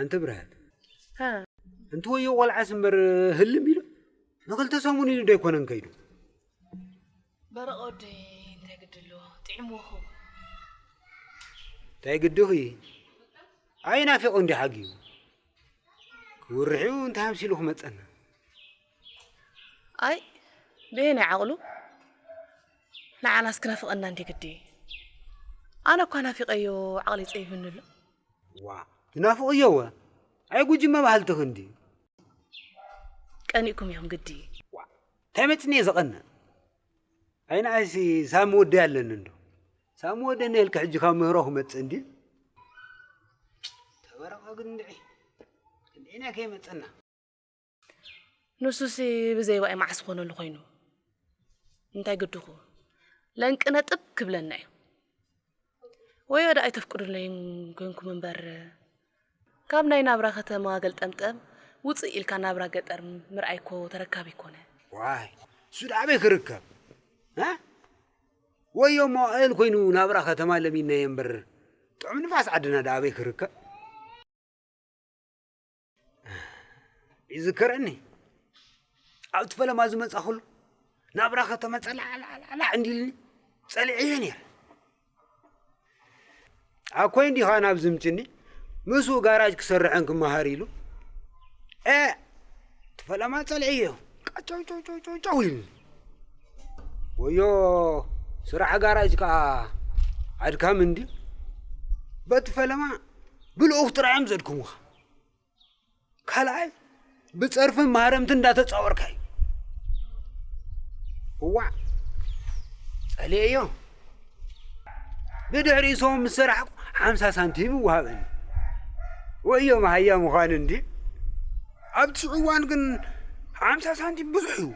ኣንቲ ብርሃን፣ ሃ። ኣንቲ ወዮ ቆልዓስ እምበር ህልም ኢሉ ንኽልተ ሰሙን ኢሉ ዶ ኣይኮነን ከይዱ? በረቐ ወደይ እንታይ ግዲ ኣለዎ? ጥዒምዎ ኸውን። እንታይ ግድኺ? ኣይናፊቑ እንዲ ሓግዩ። ክውርሕዩ እንታይ ኣምሲሉ ክመጸና? ኣይ፣ በየናይ ዓቕሉ? ንዓናስ ክናፍቐና እንዲ ግዲ። ኣነ እኳ ናፊቐዮ ዓቕሊ ጸይብኒ ኣሎ። ዋ፣ ትናፍቕዮ ወ? ኣይ ጉጅመ ባህልቲ ክንዲ። ቀኒእኩም ኢኹም ግዲ። ዋ፣ እንታይ መጽኒ እየ ዘቐንእ? ኣይ ንዓይሲ ሳሚ ወደይ ኣለኒ እንዶ። ሳሚ ወደይ ነልካ ሕጂ ካብ ምህሮ ክመጽእ እንዲ። ተበረቐ ግን እንድዒ። እንድዒና ከይመጸና። ንሱሲ ብዘይ ዋይ መዓስ ክኾነሉ ኮይኑ? እንታይ ግድኹ? ለንቂ ነጥብ ክብለና እዩ። ወዮ ደኣ ኣይተፍቅዱለይን ኮንኩም እምበር፣ ካብ ናይ ናብራ ከተማ ገልጠምጠም ውጽእ ኢልካ ናብራ ገጠር ምርኣይ እኮ ተረካቢ ይኮነ። ዋይ፣ እሱ ደኣ ኣበይ ክርከብ? እ? ወዮ መዋእል ኮይኑ ናብራ ከተማ ለሚናዮ እምበር፣ ጥዑም ንፋስ ዓድና ደኣ ኣበይ ክርከብ? ይዝከረኒ፣ ኣብቲ ፈለማ ዝመጻኹሉ፣ ናብራ ከተማ ጸላዕላዕላዕ እንዲልኒ ጸሊዐዮ ነይረ። ኣኮይ እንዲኻ ናብ ዝምጭኒ፣ ምስኡ ጋራጅ ክሰርሕን ክመሃር ኢሉ፣ ኤ፣ እቲ ፈለማ ጸሊዐዮ፣ ቃጨው ጨው ጨው ጨው ጨው ኢልኒ። ወዮ፣ ስራሕ ጋራጅ ከኣ ኣድካሚ እንድዩ። በቲ ፈለማ ብልኡኽ ጥራይ እዮም ዘድክሙኻ። ካልኣይ ብጸርፍን ማህረምትን እንዳተጻወርካ እዩ። እዋዕ፣ ጸልየዮ። ብድሕሪኡ ሰው ምስ ሰራሕኩ ሓምሳ ሳንቲም ይወሃበኒ። ወዮ መሃያ ምዃን እንዲ። ኣብቲ ሽዑ እዋን ግን ሓምሳ ሳንቲም ብዙሕ እዩ።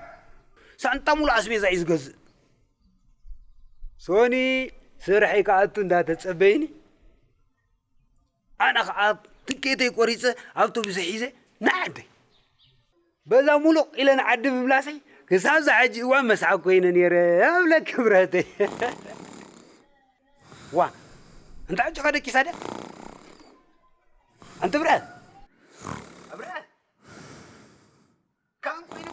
ሳንጣ ሙሉእ ኣስቤዛ እዩ ዝገዝእ። ሶኒ ስርሐይ ክኣቱ እንዳተጸበይኒ፣ ኣነ ኸዓ ትኬተይ ቆሪጸ ኣውቶቡሰይ ሒዘ ንዓደይ። በዛ ሙሉቕ ኢለ ንዓዲ ምምላሰይ ክሳብ ዝሓጂ እዋን መስሓቅ ኮይነ ነይረ እብለኪ ብረተይ። ዋ፣ እንታይ ኣጆኻ ደቂሳ ድያ? ኣንቲ ብርሃን፣ ብርሃን፣ ካን ኮይነ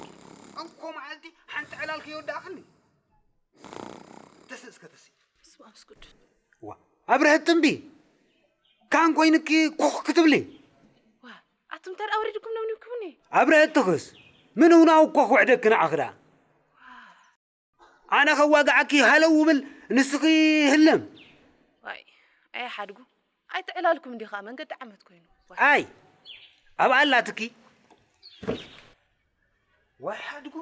እንኮ መዓልቲ ሓንቲ ዕላል ከይወዳእኽኒ። ተስእ እስከ ተስእ። በስመ ኣብ ስኩድ። ዋ፣ ኣብርሀት ትንቢ። ካን ኮይንኪ ኮኽ ክትብሊ። ዋ፣ ኣቱም ተር ኣውሪድኩም ነምንኩምኒ። ኣብርሀት ትኽስ። ምን ሁናው ኮኽ ውሕደክ ንዓኽዳ። ኣነ ከዋግዓኪ ሃለው ውብል ንስኺ ህልም። ዋይ፣ ኣይ ሓድጉ። ኣይትዕላልኩም እንዲኻ መንገዲ ዓመት ኮይኑ። ዋይ። ኣይ፣ ኣብ ኣላትኪ። ዋይ ሓድጉ።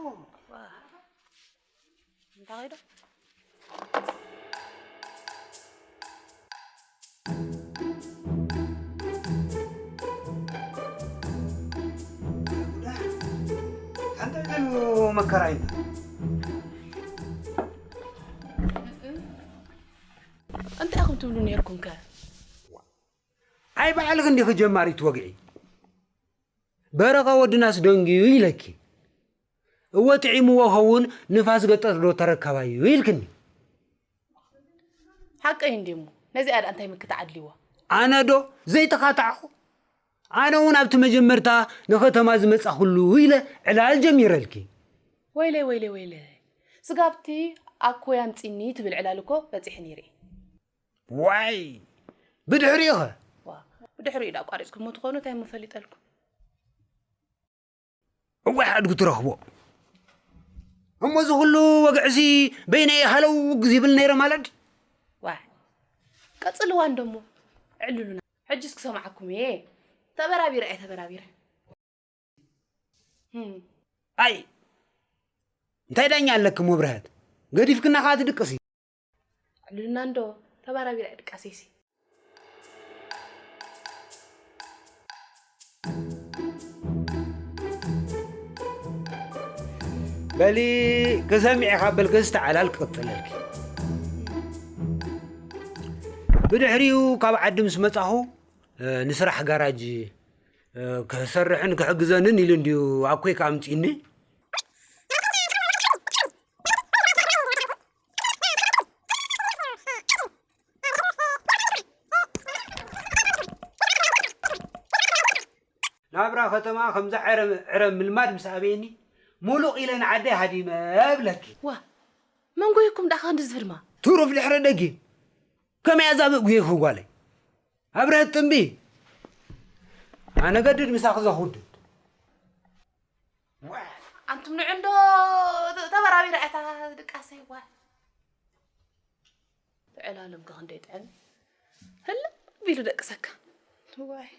ዋ። እንታይ ዶ? ኣንተ ደሞ መከራይና። እንታይ ኢኹም ትብሉ ነይርኩም ከ? ኣይ ባዕልኺ እንዲኺ ጀማሪት ወግዒ። በረቐ ወድናስ ደንግዩ ኢለኪ። እወ ጥዒምዎ ኸውን ንፋስ ገጠር ዶ ተረካባዩ ኢልክኒ። ሓቀይ እንዲሞ ነዚኣ ደኣ እንታይ ምክታዕ ኣድልይዋ? ኣነ ዶ ዘይተኻታዕኹ? ኣነ እውን ኣብቲ መጀመርታ ንኸተማ ዝመጻኹሉ ኢለ ዕላል ጀሚረልኪ። ወይለይ፣ ወይለይ፣ ወይለይ። ስጋብቲ ኣኮይ ኣምጺኒ ትብል ዕላል እኮ በጺሕኒ ይርኢ። ዋይ! ብድሕሪኡ ኸ? ዋ፣ ብድሕሪኡ ደኣ ኣቋሪጽኩሞ ትኾኑ እንታይ እሞ ፈሊጠልኩም? እዋይ ሓድጉ ትረኽቦ። እሞ እዚ ኩሉ ወግዕሲ በይነይ ሃለው ዝብል ነይረ ማለት? ዋይ፣ ቀጽልዋ እንዶ እሞ። ዕልሉና። ሕጅስ ክሰምዓኩም እየ። ተበራቢረ እየ፣ ተበራቢረ። ህም። ኣይ፣ እንታይ ዳኛ ኣለኪ እሞ ብርሃት? ገዲፍክና ኸኣ ትድቅሲ። ዕልልና እንዶ ተባራቢራ ድቃሴሲ። በሊ ክሰምዕ ኢኻ በልክስ ተዓላል ክቕጽለልኪ። ብድሕሪኡ ካብ ዓዲ ምስ መጻኹ፣ እ፣ ንስራሕ ጋራጅ፣ እ፣ ክሰርሕን ክሕግዘንን ኢሉ እንድዩ ኣኮይ ከኣ ኣምጺእኒ። ከተማ ከምዛ ዕረ ዕረ ምልማድ ምስ ኣበየኒ፣ ሙሉቕ ኢለ ንዓደይ ሃዲመ እብለኪ። ዋ፣ መን ጎይኩም ደኣ ክንድዚ ዝህድማ? ትሩፍ ድሕረ ደጊም። ከመይ ኣዛብእ ጉየይኩ ጓለይ? ኣብርሀት ጥምቢ። ኣነ ገድድ ምሳኺ ዘኹድድ። ኣንቱም ንዑ እንዶ ተ-፣ ተበራቢራ እታ ድቃሰይ ዋ። ዕላለም ከ ክንደይ ጥዕም ህልም ቢሉ ደቅሰካ። ዋይ።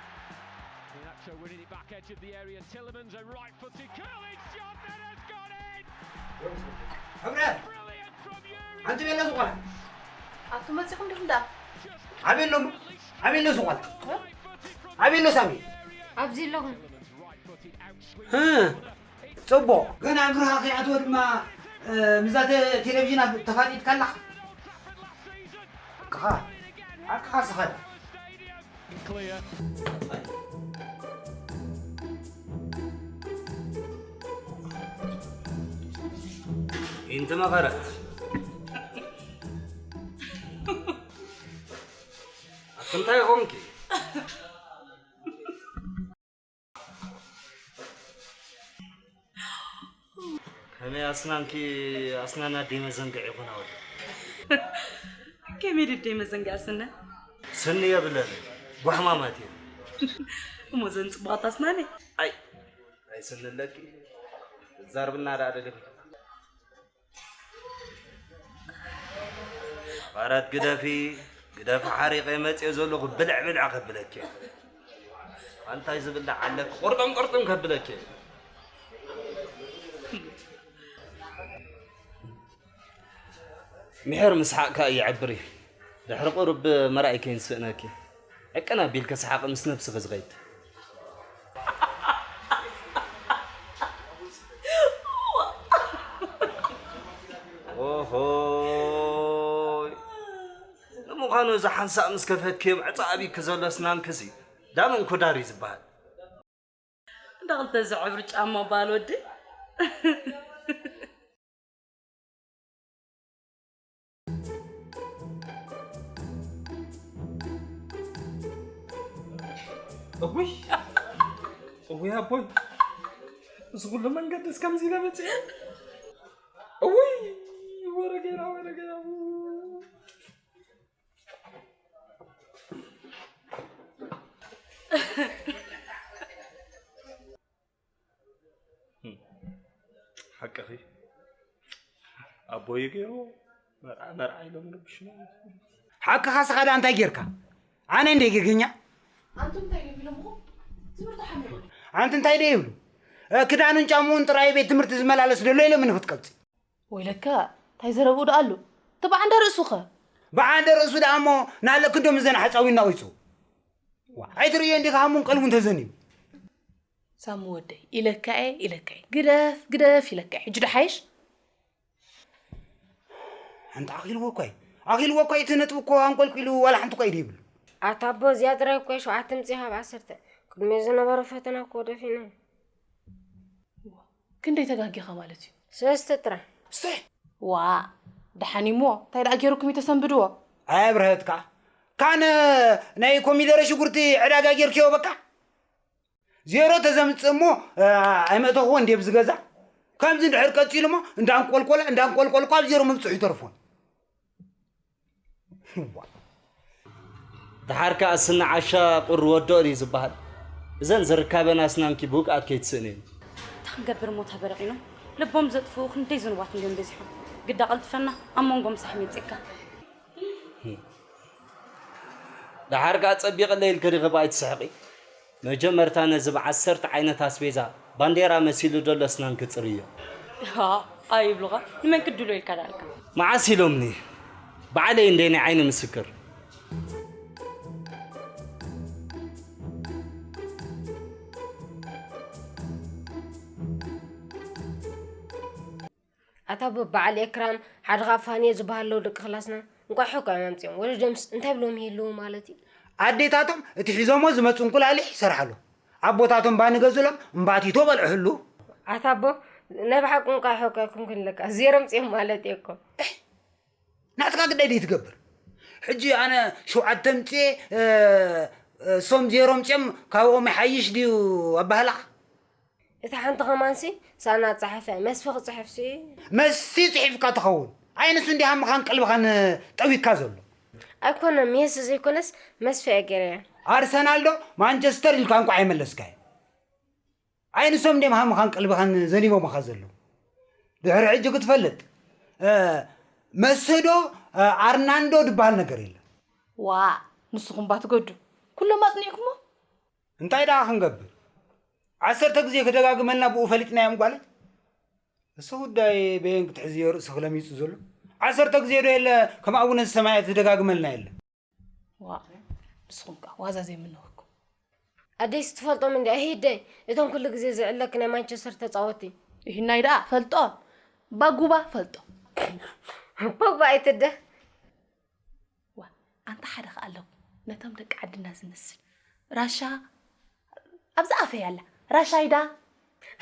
Iheanacho winning it back edge of the area. Tielemans, a right-footed curling shot that has gone in. Brilliant from Yuri. ሓንቲ ቤሎ ዝኾነ ኣቱ መጺኹም ዲኹም ደኣ? ኣቤሎ፣ ኣቤሎ ዝኾነ ኣቤሎ ሳሚ። ኣብዚ ኣለኹ። እ፣ ጽቡቕ። ገና እግርኻ ከይኣትወ ድማ፣ እ፣ ምስዛ ተ-፣ ቴሌቪዥን ኣብ-፣ ተፋጢጥካ ኣለኻ። ሓቅኻ፣ ሓቅኻ ስኸዳ። ኢንቲ መቐረት። ኣቲ እንታይ ኾንኪ? ከመይ ኣስናንኪ፣ ኣስናን ኣደይ መዘንግዕ ይኹና ወዲ። ከመይ ድደይ መዘንግዕ ስነ? ስኒ የብለን፣ ጓሕማማት እየን። እሞ ዘን ጽቡቓት ኣስናን እየ። ኣይ፣ ኣይስንለኪ። ዛርብና ደኣ ደገፊ። ፋራት ግደፊ፣ ግደፊ ሓሪቐ መጽየ ዘለኹ ብልዕ ብልዕ ከብለኪ። ኣንታይ ዝብላዕ ኣለኪ? ቁርጥም ቁርጥም ከብለኪ። ምሕር ምስ ሓቕካ እየዕብር እዩ። ድሕሪ ቁሩብ መርኣይ ከይንስእነኪ። ዕቅን ኣቢልኪ ሰሓቂ ምስ ነብስኺ ዝኸይድ። ኦሆይ። ንምዃኑ እዛ ሓንሳእ ምስ ከፈትክዮ ዕጻ ኣቢኪ ዘሎ ኣስናንክሲ ዳመን ኩዳር እዩ ዝበሃል። እንዳ ክልተ ዘዕብር ጫማ በሃል ወዲ። እውይ፣ እውይ ኣቦይ፣ እዚ ኩሉ መንገዲ እስከምዚ ኢለ መፅየ። እውይ፣ ወረ ጌራ፣ ወረ ጌራ። ሓቅኺ። ኣቦይ ገይሩ መርዓ፣ መርዓ ኢሎም ረብሽና። ሓቅኻ ስኻ ደኣ እንታይ ጌርካ? ኣነ እንደ ገገኛ? ኣንቱም እንታይ ደው ኢሎምኹም? ትምህርቲ ሓሚቑ። ኣንቲ እንታይ ደው ይብሉ? እ፣ ክዳኑን ጫምኡን ጥራይ ቤት ትምህርቲ ዝመላለስ ደሎ ኢሎምኒ ክትቀብጺ። ወይለከ፣ እንታይ ዘረብኡ ደኣ ኣሎ? እቲ ብዓንደ ርእሱ ኸ? ብዓንደ ርእሱ ደኣ እሞ ናለ ክንዶ ምዘን ሓጻዊ እናወይጹ። ዋ፣ ኣይትርእዮ እንዲኻ ሃሙን ቀልቡን ተዘንዩ። ሳሙ ወደይ፣ ኢለካ እየ፣ ኢለካ እየ። ግደፍ፣ ግደፍ ኢለካ እየ። ሕጂ ዶ ሓይሽ? ኣንታ ኣኺልዎ እኳ እዩ። ኣኺልዎ እኳ እዩ። እቲ ነጥቢ እኮ ኣንቆልቂሉ ዋላ ሓንቲ እኳ ኢደ ይብሉ። ኣታ ኣቦ፣ እዚኣ ጥራይ እኮ እያ ሸውዓተ ምጽእ ካብ ዓሰርተ። ቅድሚ ዝነበረ ፈተና እኮ ደፊና። ክንደይ ተጋጊኻ ማለት እዩ? ሰለስተ ጥራይ። እሰይ! ዋ፣ ደሓን እዩሞ፣ እንታይ ደኣ ገይሩኩም እዩ ተሰንብድዎ? ኣይ ኣብርሀትካ። ካነ ናይ ኮሚደረ ሽጉርቲ ዕዳጋ ጌርክዮ በቃ? ዜሮ ተዘምጽእ እሞ፣ እ፣ ኣይመእተኽዎን ድየ ብዚ ገዛ? ከምዚ እንድሕር ቀጺሉ እሞ፣ እንዳንቆልቆለ፣ እንዳንቆልቆለ፣ ካብ ዜሮ ምብጽሑ ይተርፎን። ዋ። ደሓር ከኣ ስኒ ዓሻ ቁሪ ወድኦ ድዩ ዝበሃል? እዘን ዝርካበን ኣስናንኪ ብውግኣት ከይትስእንየን። እንታይ ክንገብር እሞ ተበረቒኖም? ልቦም ዘጥፍኡ ክንደይ ዝኑባት እንድዮም በዚሖም። ግዳ ቀልጥፈና ኣብ መንጎ ምሳሕ ይመጽእካ። ደሓር ከኣ ጸቢቐለይ ኢልኪ ዲኺ ብኣይ ትስሕቒ? መጀመርታ ነዚ ብዓሰርተ ዓይነት ኣስቤዛ ባንዴራ መሲሉ ዘሎ ኣስናንኪ ጽርዮ። ሃ፣ ኣይብሉኻ። ንመን ክድሎ ኢልካ ደኣልካ? መዓስ ኢሎምኒ? ባዕለይ እንደ ናይ ዓይኒ ምስክር። ኣታ ኣቦ በዓል ኤክራም ሓደ ኻብ ፋንየ ዝበሃል ኣለዉ ደቂ ክላስና እንቋዕ ሕቆ እዮም ኣምጺኦም ወለዶምስ እንታይ ብሎም ይህልዉ ማለት እዩ። ኣዴታቶም እቲ ሒዞሞ ዝመፁ እንቁላሊሕ ይሰርሓሉ ኣቦታቶም ባኒ ገዝሎም እምባቲቶ በልዕሕሉ። ኣታ ኣቦ ናይ ብሓቂ እንቋዕ ሕቆ ኣይኮንኩን ለካ ዜሮ ኣምጺኦም ማለት እየ እኮ። ናትካ ግዳይ ደይ ትገብር። ሕጂ ኣነ ሸውዓተ ምፅኤ እሶም ዜሮ ምፅኦም ካብኦም ይሓይሽ ድዩ ኣባህላኻ? እታ ሓንቲ ከማንሲ ሳና ጸሓፈ መስፈ ክጽሕፍሲ መሲ ፅሒፍካ ትኸውን። ኣይ ንሱ እንዲሃ ምኻን ቀልብኻን ጠዊካ ዘሎ። ኣይኮነ ሜሲ ዘይኮነስ መስፈ እየ ገይረያ። ኣርሰናል ዶ ማንቸስተር ኢልካ እንኳ ኣይመለስካዮ። ኣይ ንሶም እንዲም ሃምኻን ቀልብኻን ዘሊቦምኻ ዘለዉ። ድሕሪ ሕጂ ክትፈልጥ መሲ ዶ ኣርናንዶ ድበሃል ነገር የለን። ዋእ ንስኹም እባ ትገዱ ኩሎም ኣጽኒዕኩሞ። እንታይ ደኣ ክንገብር ዓሰርተ ግዜ ክደጋግመልና ብኡ ፈሊጥናዮ እም ጓለይ። እሱ ጉዳይ በየን ክትሕዝዮ ርእስኺ ለሚጹ ዘሎ። ዓሰርተ ግዜ ዶ የለ ከም ኣቡነ ዘሰማያት ዝደጋግመልና የለ። ዋእ ንስኹም ከኣ ዋዛ ዘይምነወኩም። ኣደይስ ትፈልጦም እንድያ እሂደይ እቶም ኩሉ ግዜ ዝዕለኪ ናይ ማንቸስተር ተጻወቲ። እሂናይ ደኣ ፈልጦም ባጉባ ፈልጦም። ፖግባ ኣይትደ ዋ ኣንታ ሓደ ከኣ ኣለኩ ነቶም ደቂ ዓድና ዝመስል ራሻ ኣብዛ ኣፈይ ኣላ ራሻይዳ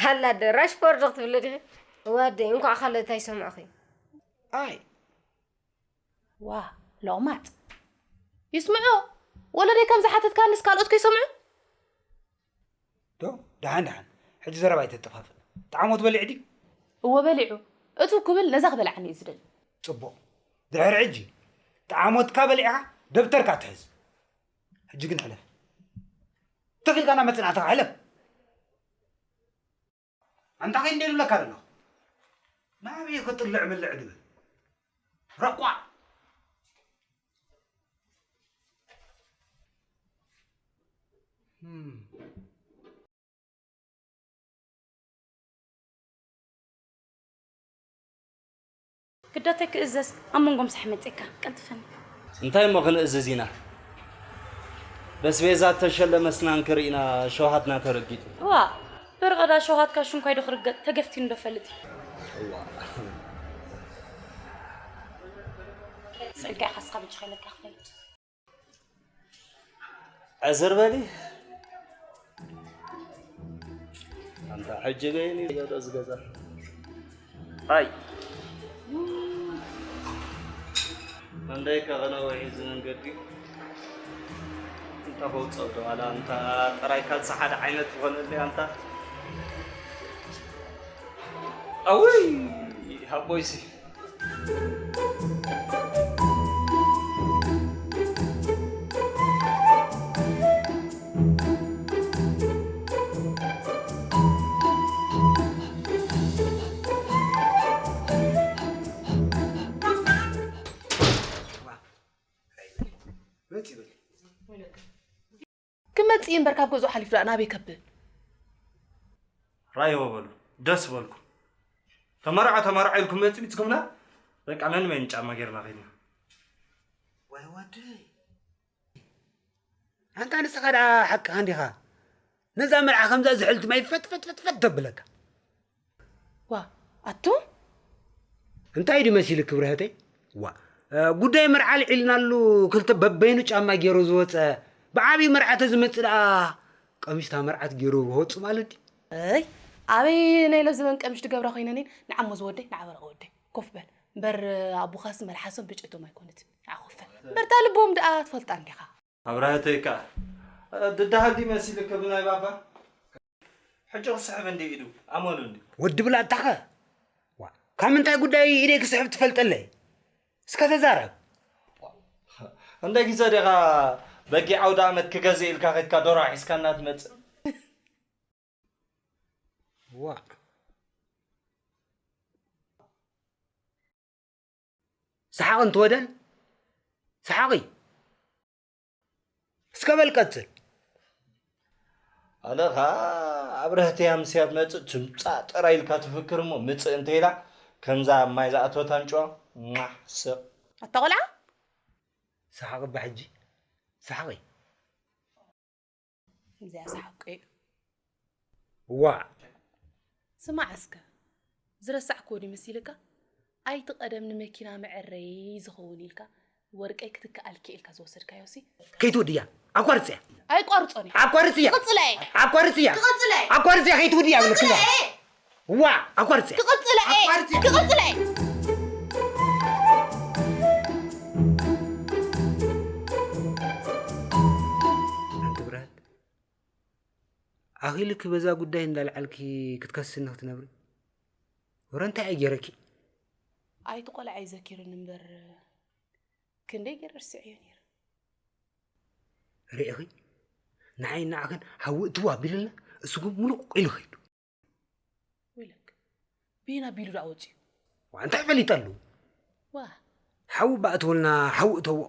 ኣላ ደ ራሽፎርድ ክትብሊ ዲኺ? እዋደይ እንኳዕ ካልኦት ኣይሰምዑኺ። ኣይ ዋ ሎቕማጽ ይስምዑ ወለደይ ከም ዝሓተትካንስ ካልኦት ከይሰምዑ ዶ ደሓን ደሓን ሕጂ ዘረባ ኣይተጠፋፍእ። ጣዕሞት በሊዑ ድዩ? እወ በሊዑ። እትው ክብል ነዛ ክበልዓኒ እዩ ዝደሊ። ጽቡቕ። ድሕሪ ሕጂ ጣዕሞትካ በሊዕኻ ደብተርካ ትሕዝ። ሕጂ ግን ሕለፍ። ትኽ ኢልካ ናብ መጽናዕትኻ ሕለፍ። ኣንታ ኸይ እንደ ይብለካ ዘለኹ ናበይ ክጥልዕ ምልዕ ድብል ረቋዕ። ግዳተይ ክእዘዝ ኣብ መንጎ ምሳሕ መጺእካ ቀልጥፈኒ። እንታይ እሞ ክንእዝዝ ኢና በስቤዛ እተሸለመ ስናንክ ርኢና ሸውሃትና ተረጊጡ። ዋእ በርቐዳ ሸውሃትካ ሽንኳይ ዶ ክርገጥ ተገፍቲኑ ዶ ፈልጥ እዩ። ጸጋ ኢኻ እስኻ በጃኻ ኢለካ ክፈልጥ። ዕዝር በሊ ኣንታ ሕጂ በይኒ ገዶ ዝገዛ ኣይ መንደይ ከቐነወ ሒዚ መንገዲ እንታ ከውፀእ ዶ ዋላ እንታ ጥራይ ካልሲ ሓደ ዓይነት ዝኾነለይ ኣንታ ኣውይ ኣቦይሲ መፂ በሊ ክመጽእ እምበር ካብ ገዝኡ ሓሊፉ ደኣ ናበይ ከብል? ራእይዎ በሉ ደስ በልኩም። ተመርዖ ተመርዖ ኢልኩም መጺ ሚጽኩምና በቃ ነንበይን ጫማ ጌርና ከይድና። ዋይ ወደይ ኣንታ ንስኻ ደኣ ሓቅኻ እንዲኻ። ነዛ መርዓ ከምዛ ዝሕልቲ ማይ ፈት ፈት ፈት ፈት ተብለካ። ዋ ኣቱም እንታይ ድዩ መሲልኪ ብርሀተይ? ዋ ጉዳይ መርዓ ኣልዒልናሉ ክልተ በበይኑ ጫማ ገይሩ ዝወፀ ብዓብዪ መርዓ ተዝመፅእ ደኣ ቀምሽታ መርዓት ገይሩ ክወፁ ማለት ድዩ? እይ ኣበይ ናይ ለዘበን ቀምሽ ድገብራ ኮይነን ንዓሞ ዝወደይ ንዓበረ ወደይ ኮፍ በል እምበር ኣቦኻስ መልሓሶም ብጭቶም ኣይኮነት ንዓ ኮፍ በል እምበር እታ ልቦም ደኣ ትፈልጣ እንዲኻ ኣብራህተይ ከኣ ድዳሃል ድዩ መሲልኪ ብናይ ባባ? ሕጂ ክስሕብ እንዲ ኢዱ ኣመሉ እንዲ። ወዲ ብላታኸ ካብ ምንታይ ጉዳይ ኢደይ ክስሕብ ትፈልጠለይ? እስከ ተዛረብ። እንደ ግዜ ዲኻ በጊዕ ኣውደ ኣመት ክገዝእ ኢልካ ከድካ ዶርሆ ሒዝካና ትመጽእ? ዋእ ሰሓቕ እንትወደን ሰሓቒ እስከ በል ቀጽል። ኣነ ኸኣ ኣብረህቲ ኣምስያ ትመጽእ ትምጻእ ጥራይ ኢልካ ትፍክር እሞ ምጽእ እንተ ኢላ ከምዛ ኣብ ማይ ዝኣተወት ኣንጭዋ ሟሕ ስቕ። ኣታ ቖልዓ ሰሓቕ እባ ሕጂ፣ ሰሓቒ። እዚኣ ሰሓቕ እዩ። ዋ። ስማዕ እስከ፣ ዝረሳዕክዎ ድዩ መሲልካ? ኣይቲ ቀደም ንመኪና መዐረዪ ዝኸውን ኢልካ ወርቀይ ክትከኣልኪ ኢልካ ዝወሰድካዮ ሲ? ከይትወድያ፣ ኣቋርጽያ። ኣይቋርጾን እየ። ኣቋርጽያ። ክቕጽላ እየ። ኣቋርጽያ። ክቕጽላ እየ። ኣቋርጽያ፣ ከይትወድያ ክቕጽላ እየ። ዋ፣ ኣቋርጽያ። ክቕጽላ እየ። ኣቋርጽያ። ክቕጽላ እየ። ሓንቲ ብርሃን፣ ኣኺልኪ በዛ ጉዳይ እንዳልዓልኪ ክትከስኒ ክትነብሪ? ወረ እንታይ እየ ገይረኪ? ኣይቲ ቆልዓ እዩ ዘኪሩኒ እምበር፣ ክንደይ ገይረ ርስዐዮ ነይረ። ርኢኺ? ንዓይ ንዓኽን ሃዊ እትው ኣቢሉና፣ እሱ ግን ሙሉቕ ኢሉ ኸይዱ። ወይለክ፣ በየን ኣቢሉ ደኣ ወፂኡ? ዋ፣ እንታይ ፈሊጠሉ? ዋ። ሓዊ እባ እተወልና፣ ሓዊ እተዎ።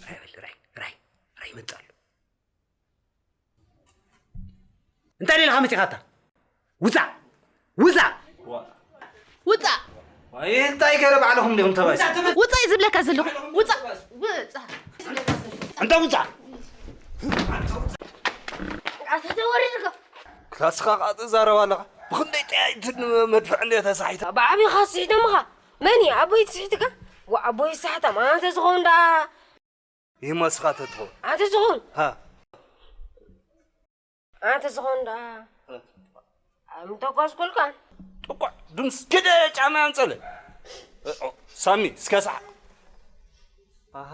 ራይ በል፣ ራይ፣ ራይ፣ ራይ ይመጽእ ኣሎ። እንታይ ደሊኻ መጺኻታ? ውጻእ! ውጻእ! ውጻእ! ዋይ፣ እንታይ ገለ ባዕልኹም ዲኹም ተባይ? ውጻእ እዩ ዝብለካ ዘለኹ። ውጻእ! ውጻእ! እንተ ውጻእ! ኣታ ተወሪድካ። ክላስኻ ኻኣ ትዛረብ ኣለኻ። ብኽንደይ ጠያይትን መድፍዕ እንድየ ተሳሒታ። ብዓቢኻ ስሒቶምኻ። መን እዩ ኣቦይ ትስሒትካ? ዋ ኣቦይ ሳሕታም፣ ኣንተ ዝኸውን ደኣ። ይህሞ እስኻ ተትኸውን። ኣንተ ዝኸውን። ሃ። ኣንተ ዝኸውን ደኣ። እ። ኣምተጓዝኩልካን። ጥቁዕ ድምስ ግደ ጫማ ኣምጸለ። እ፣ ኦ፣ ሳሚ፣ እስከ ሰሓቕ። ኣሃ።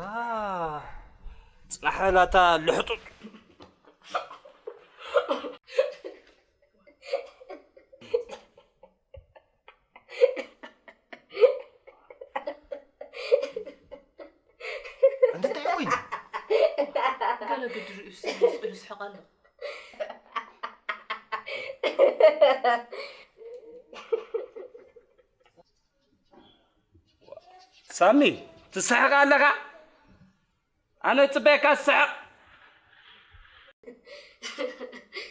ጽናሕ በላታ ልሕጡጥ። እንተ እንታይ ኮይኑ? ገለ ግዲ ርእዩ ስቕ ኢሉ ይስሕቕ ኣሎ። ሳሚ፣ ትስሕቕ ኣለኻ? ኣነ ጽበየካ ትስሕቕ።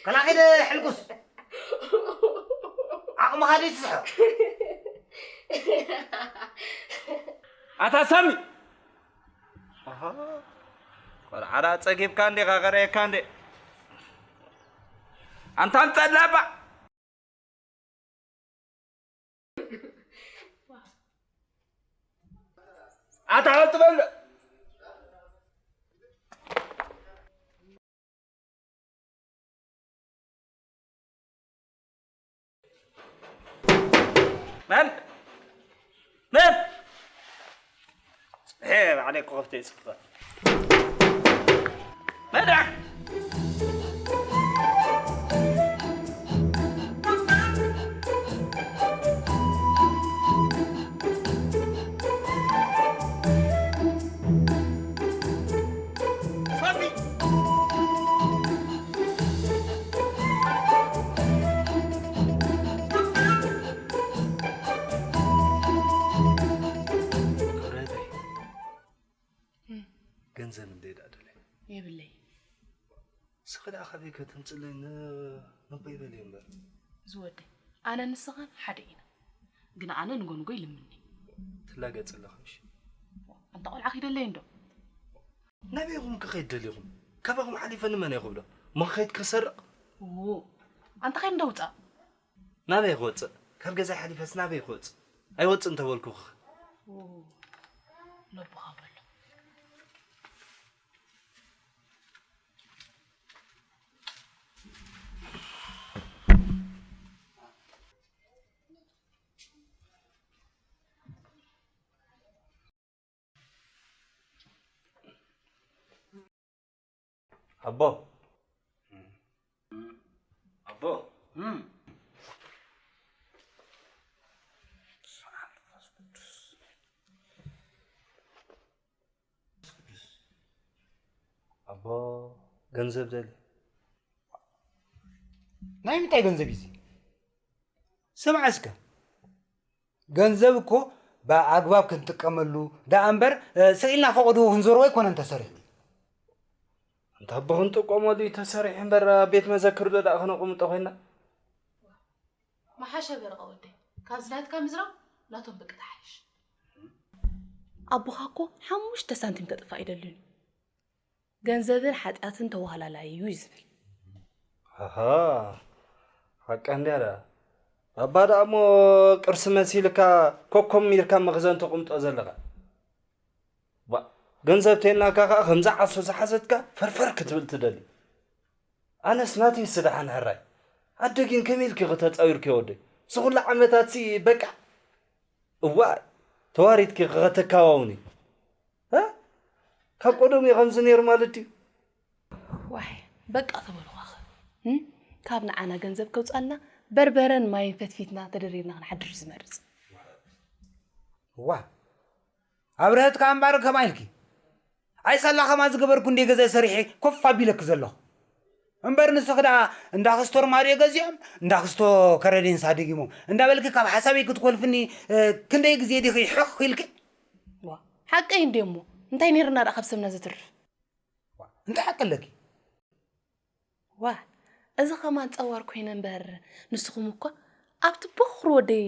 ከላኺ ደ ሕልኩስ። ዓቕምኻ ደይ ትስሕቕ። ኣታ ሳሚ። ኣሃ። ቆልዓዳ ጸጊብካ እንዲኻ፣ ከርእየካ እንዴ። ኣንታ ንጸላባ። ኣታ ሓንቲ በል። መን? መን? ሄ፣ ባዕለይ እኮ ከፍተ ይጽበ። መን? ገንዘብ እንደ ደኣ ደለይ። የብለይ። ስኺ ደኣ ካበይ ከተምጽለይ ን-፣ ነቦይ በሊ እምበር። ዝወደይ፣ ኣነ ንስኻን ሓደ ኢና። ግን ኣነ ንጎ ንጎ ይልምኒ። ትላገጽ ኣለኺ ምሽ? ኣንታ ቆልዓ ኪደለይ እንዶ። ናበይ ኢኹም ክኸይድ ደሊኹም? ካባኹም ሓሊፈ ንመን እየ ክብሎ? መኽኸይድ ክሰርቕ? ው፣ ኣንታ ኸይድ እንዶ ውጻእ። ናበይ ክወጽእ? ካብ ገዛይ ሓሊፈስ ናበይ ክወጽእ? ኣይወጽእ እንተበልኩኺ። ው፣ ነቦኻ በሎ። ኣቦ። ኣቦ። እም። ኣቦ፣ ገንዘብ ደሊ። ናይ ምንታይ ገንዘብ እዩ እዚ? ስማዕ እስከ፣ ገንዘብ እኮ ብኣግባብ ክንጥቀመሉ ደኣ እምበር፣ እ፣ ስቕ ኢልና ፈቐዶ ክንዘርዎ ኣይኮነን ተሰሪሑ። እንተ ኣቦ ክንጥቀመሉ እዩ ተሰሪሑ እምበር፣ ኣብ ቤት መዘክር ዶ ደኣ ከነቕምጦ ኮይና? መሓሸ በርቐ ወደይ፣ ካብዚ ናትካ ምዝራብ ናቶም ብቂ ትሓይሽ። ኣቦኻ እኮ ሓሙሽተ ሳንቲም ከጥፍእ ኣይደልን እዩ። ገንዘብን ሓጢኣትን ተዋህላላይ እዩ እዩ ዝብል። ኣሃ፣ ሓቃ እንድያ ደኣ። ኣባ ደኣ እሞ ቅርሲ መሲልካ ኮኮም ኢልካ መኽዘን ተቕምጦ ዘለኻ። ባ፣ ገንዘብ ቴናካ ከኣ ከምዛ ዓሶ ዝሓዘትካ ፈርፈር ክትብል ትደሊ። ኣነስ ናተይስ ደሓን ሕራይ። ኣደ ግን ከመይ ኢልኪ ተጻዊርኪ ወደይ? እዚ ኩሉ ዓመታትሲ በቃ። እዋእ፣ ተዋሪድኪ ከተካዋውኒ። እ? ካብ ቀደሙ እዩ ከምዚ ነይሩ ማለት ድዩ? ዋይ፣ በቃ ተበልኳኸ። እም? ካብ ንዓና ገንዘብ ከውጻልና በርበረን ማይን ፈትፊትና ተደሪርና ክንሓድር እዩ ዝመርጽ። እዋ፣ ኣብርሀት ከኣ እምበኣር ከማይ ኢልኪ። ኣይ ሳላ ከማ ዝገበርኩ እንዴ ገዛይ ሰሪሐ ኮፍ ኣቢለኪ ዘለኹ። እምበር ንስኺ ደኣ እንዳ ክስቶ ኣርማድዮ ገዚኦም፣ እንዳ ክስቶ ከረዲንሳ ደጊሞም እንዳበልኪ ካብ ሓሳበይ ክትኮልፍኒ፣ እ፣ ክንደይ ግዜ ዲኺ ሕኽ ኢልኪ? ዋ፣ ሓቀይ እንድየ እሞ፣ እንታይ ነይርና ደኣ ካብ ሰብና ዘትርፍ? ዋ፣ እንታይ ሓቂ ኣለኪ? ዋ፣ እዚ ኸማን ጸዋር ኮይነ እምበር፣ ንስኹም እኳ ኣብቲ ቦኽሪ ወደይ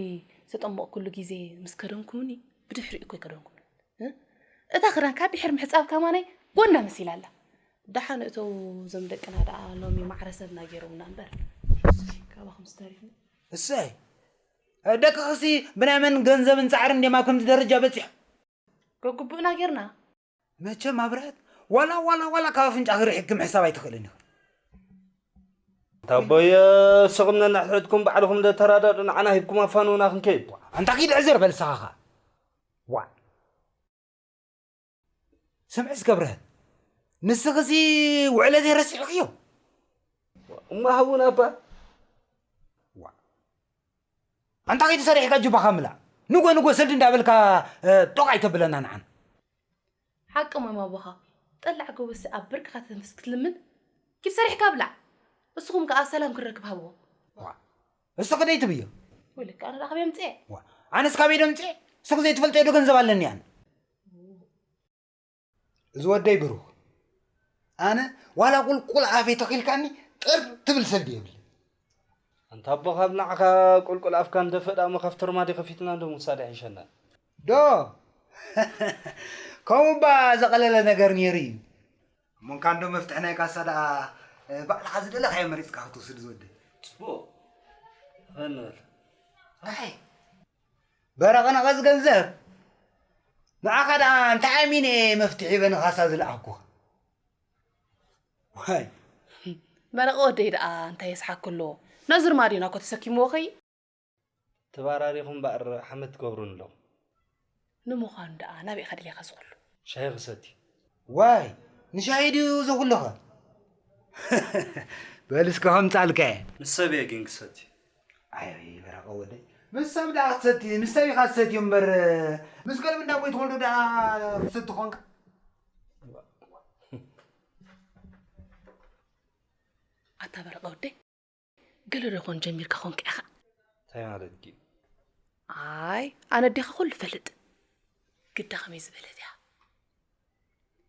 ዘጠመቕኩሉ ግዜ ምስ ከደንኩምኒ፣ ብድሕሪኡ እኮ ኣይከደንኩምን። እ? እታ ክዳንካ ድሕሪ ምሕጻብ ከማናይ ጎና መሲላ ኣላ። ደሓን እተው፣ እዞም ደቅና ደኣ ሎሚ ማዕረ ሰብና ገይሮምና እምበር። ካባኹም ዝተሪፉ። እሰይ፣ ደቅኽሲ ብናይ መን ገንዘብን ጻዕርን ድዮም ኣብ ከምዚ ደረጃ በጺሖም? ገግቡእና ጌርና። መቸም ኣብርሀት ዋላ፣ ዋላ፣ ዋላ ካብ ኣፍንጫኺ ርሒቕኪ ምሕሳብ ኣይትኽእልን ኢኺ። ታቦየ፣ ስኹም ነንሕድሕድኩም ባዕልኹም ደተራዳዱ ንዓና ሂብኩም ኣፋንውና ክንከይድ። ኣንታ ኪድ ዕዝር በል ንስኻ ኸኣ። ዋ። ስምዒ እስከ ኣብርሀት። ንስኽሲ ውዕለተይ ረሲዕክዮ? እሞ ሃቡን ኣባ። ዋ። ኣንታ ከይዲ ሰሪሕካ ጅባኻ ምላእ። ንጎ ንጎ ሰልዲ እንዳበልካ፣ እ፣ ጦቕ ኣይተብለና ንዓና። ሓቂ እሞ ኣቦኻ። ጠላዕ ጎበዝሲ ኣብ ብርክኻ ተተንፍስ ክትልምን። ኪድ ሰሪሕካ ብላዕ። እስኹም ከኣ ሰላም ክንረክብ ሃብዎ። ዋ። እስኺ ደይ ትብዮ? ወልክ ኣነ ደኣ ካበይ ኣምጽኤ? ዋ። ኣነስ ካበይ ዶ ኣምጽኤ? እስኺ ዘይትፈልጠዮ ዶ ገንዘብ ኣለኒ ኣነ? እዚ ወደይ ብሩኽ፣ ኣነ ዋላ ቁልቁል ኣፈይ ተኺልካኒ ጥር ትብል ሰልዲ የብለይ። ኣንታ ኣቦ፣ ካብ ንዓኻ ቁልቁል ኣፍካ እንተፈእ ደኣ እሞ ካብ ቶርማዲ ከፊትና እንዶ ምውሳድ ይሕሸና። ዶ? ከምኡ እባ ዘቐለለ ነገር ነይሩ እዩ። እሞ እንካ እንዶ መፍትሒ ናይ ካሳ ደኣ፣ እ፣ ባዕልኻ ዝደለኻዮ መሪጽካ ክትወስድ ዝወደይ። ጽቡቕ። ኸንበል። ኣይ። በረቐ ነቐዝ ገንዘብ። ንዓኻ ደኣ እንታይ ኣሚነ እየ መፍትሒ ሂበ ንኻሳ ዝለኣኽኩኻ? ዋይ። በረቐ ወደይ ደኣ እንታይ የስሓክ ኣለዎ? ነዚ ርማድዮና እኮ ተሰኪምዎ ኸይ። ተባራሪኹም እምበኣር ሓመድ ትገብሩኒ ኣለኹም። ንምዃኑ ደኣ ናበይ ኢኻ ደሊኻ እዚ ኹሉ? ሻሂ ክሰቲ። ዋይ፣ ንሻሂ ድዩ እዚ ኹሉኸ? በል እስከ ከምጻልካ እየ። ምስ ሰብ እየ ግን ክሰቲ። ኣይ፣ በረቐ ወደይ። ምስ ሰብ ደኣ ክትሰቲ፣ ምስ ሰብ ኢኻ ትሰትዮ እምበር፣ ምስ ከልቢ እንዳቦይ ተወልዶ ደኣ ክትሰቲ ኾንካ? ኣታ በረቐ ወደይ፣ ገለ ዶ ኮን ጀሚርካ ኾንካ ኢኻ? እንታይ ማለት ድዩ? ኣይ፣ ኣነ ኣዴኻ ኩሉ እፈልጥ። ግዳ ከመይ ዝበለት እያ?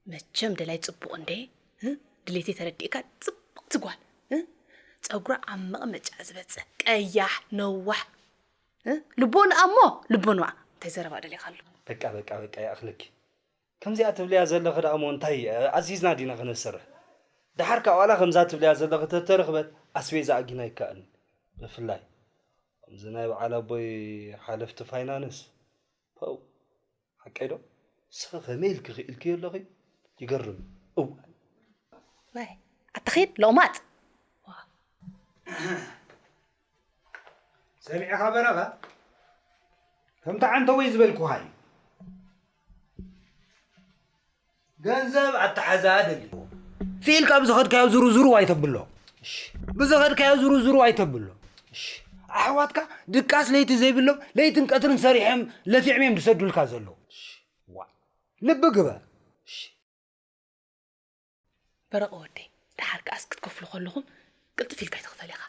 መቸም ደላይ ጽቡቕ እንዴ? እ? ድሌተይ ተረዲእካ ጽብቕቲ ጓል፣ እ? ጸጉራ ኣብ መቐመጫ ዝበጽሕ፣ ቀያሕ፣ ነዋሕ፣ እ? ልቦንኣ እሞ፣ ልቦንኣ። እንታይ ዘረባ ደሊኻ ኣሎ? በቃ፣ በቃ፣ በቃ፣ ይኣኽለኪ። ከምዚኣ ትብልያ ዘለኺ ደኣ እሞ እንታይ፣ ኣዚዝና ዲና ክነሰርሕ? ደሓር ከኣ ዋላ ከምዛ ትብልያ ዘለኺ ተተረኽበት ኣስቤዛ ኣጊና ኣይከኣልን። ብፍላይ ከምዚ ናይ በዓል ኣቦይ ሓለፍቲ ፋይናንስ። ፐው፣ ሓቀይ ዶ? ንስኺ ከመይ ኢልኪ ክኢልክዮ ኣለኺ? ይገርም። እዋይ። ናይ፣ ኣታ ኺድ ሎቕማጽ። ሰሚዕኻ በረቐ? ከምቲ ዓንተወይ ዝበልኩኻ እዩ። ገንዘብ ኣተሓዛ ደልዎ። ስኢልካ ብዝኸድካዮ ዝሩዝሩ ኣይተብሎ። እሺ። ብዝኸድካዮ ዝሩዝሩ ኣይተብሎ። እሺ። ኣሕዋትካ ድቃስ ለይቲ ዘይብሎም ለይትን ቀትርን ሰሪሖም ለፊዕም እዮም ዝሰዱልካ ዘለዉ። እሺ። ዋ። ልቢ ግበር። እሺ። በረቐ ወደይ፣ ደሓር ከኣስ ክትከፍሉ ከለኹም ቅልጥፍ ኢልካ ኣይትኽፈል ኢኻ።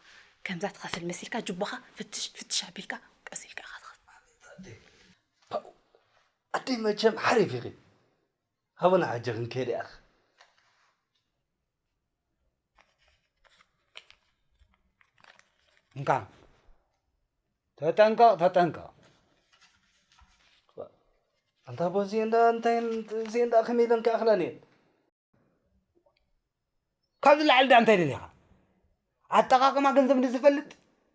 ከምዛ ትኸፍል መሲልካ ጅቦኻ ፍትሽ ፍትሽ ኣቢልካ ቀስ ኢልካ ኢኻ ትኸፍል። ፓው፣ ኣደይ መቸም ሓሪፍ ኢኺ። ሃቡና ሕጂ ክንከይድ ኢኻ። እንካ፣ ተጠንቀቕ፣ ተጠንቀቕ። ኣንታ ኣቦ፣ እዚኤን ደኣ እንታይ፣ እዚኤን ደኣ ከመይ ኢለን ክኣኽላን እየን? ካብዚ ላዕሊ ደኣ እንታይ ደሊኻ? ኣጠቓቕማ ገንዘብ ንዝፈልጥ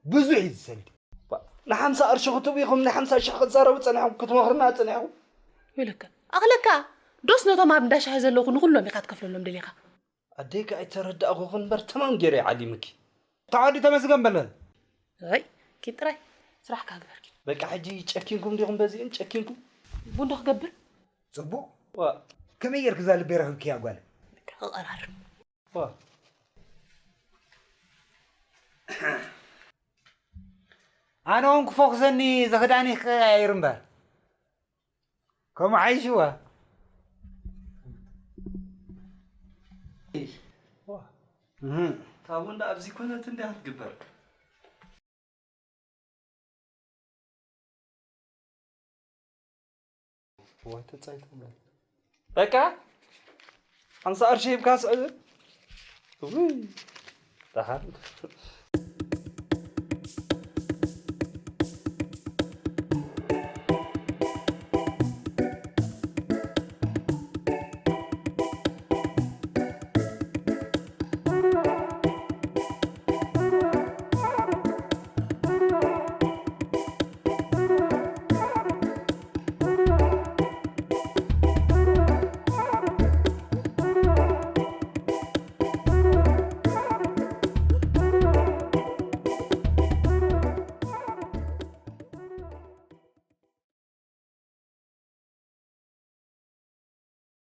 ብዙሕ እዩ ዝሰልዲ። ንሓምሳ ቅርሺ ክትቡ ኢኹም፣ ንሓምሳ ሽሕ ክትዛረቡ ጸኒሕኩም፣ ክትመኽሩና ጸኒሕኩም። ይብለካ። ኣኽለካ፣ ዶስ ነቶም ኣብ እንዳ ሻሂ ዘለዉ ንኹሎም ኢኻ ትከፍለሎም ደሊኻ? ኣደይ ከኣ ኣይተረዳእኹኽን እምበር፣ ተማም ገይረ እየ ዓሊምኪ። ተዓዲ ተመስገን በለን። ኣይ፣ ኪድ ጥራይ ስራሕካ ግበር ኪድ። በቃ፣ ሕጂ ጨኪንኩም ዲኹም በዚእን ጨኪንኩም? ቡን ዶ ክገብር? ጽቡቕ። ዋ። ከመይ ጌርክ እዛ ልበይ ረኽብክያ ጓል? በቃ፣ ክቐራርብ። ዋ። ኣነ እውን ክፎኽሰኒ ዘኽዳኒ ክቀያይር እምበር። ከምኡ ሓይሽዋ። ዋ። እህ። ታቡ እንዳ ኣብዚ ኮነት እንዲያ ክትግበር። ዋ፣ ተጻይቶም በል። በቃ፣ ሓምሳ ቅርሺ ሂብካ ስዕብ። ውይ፣ ደሓን።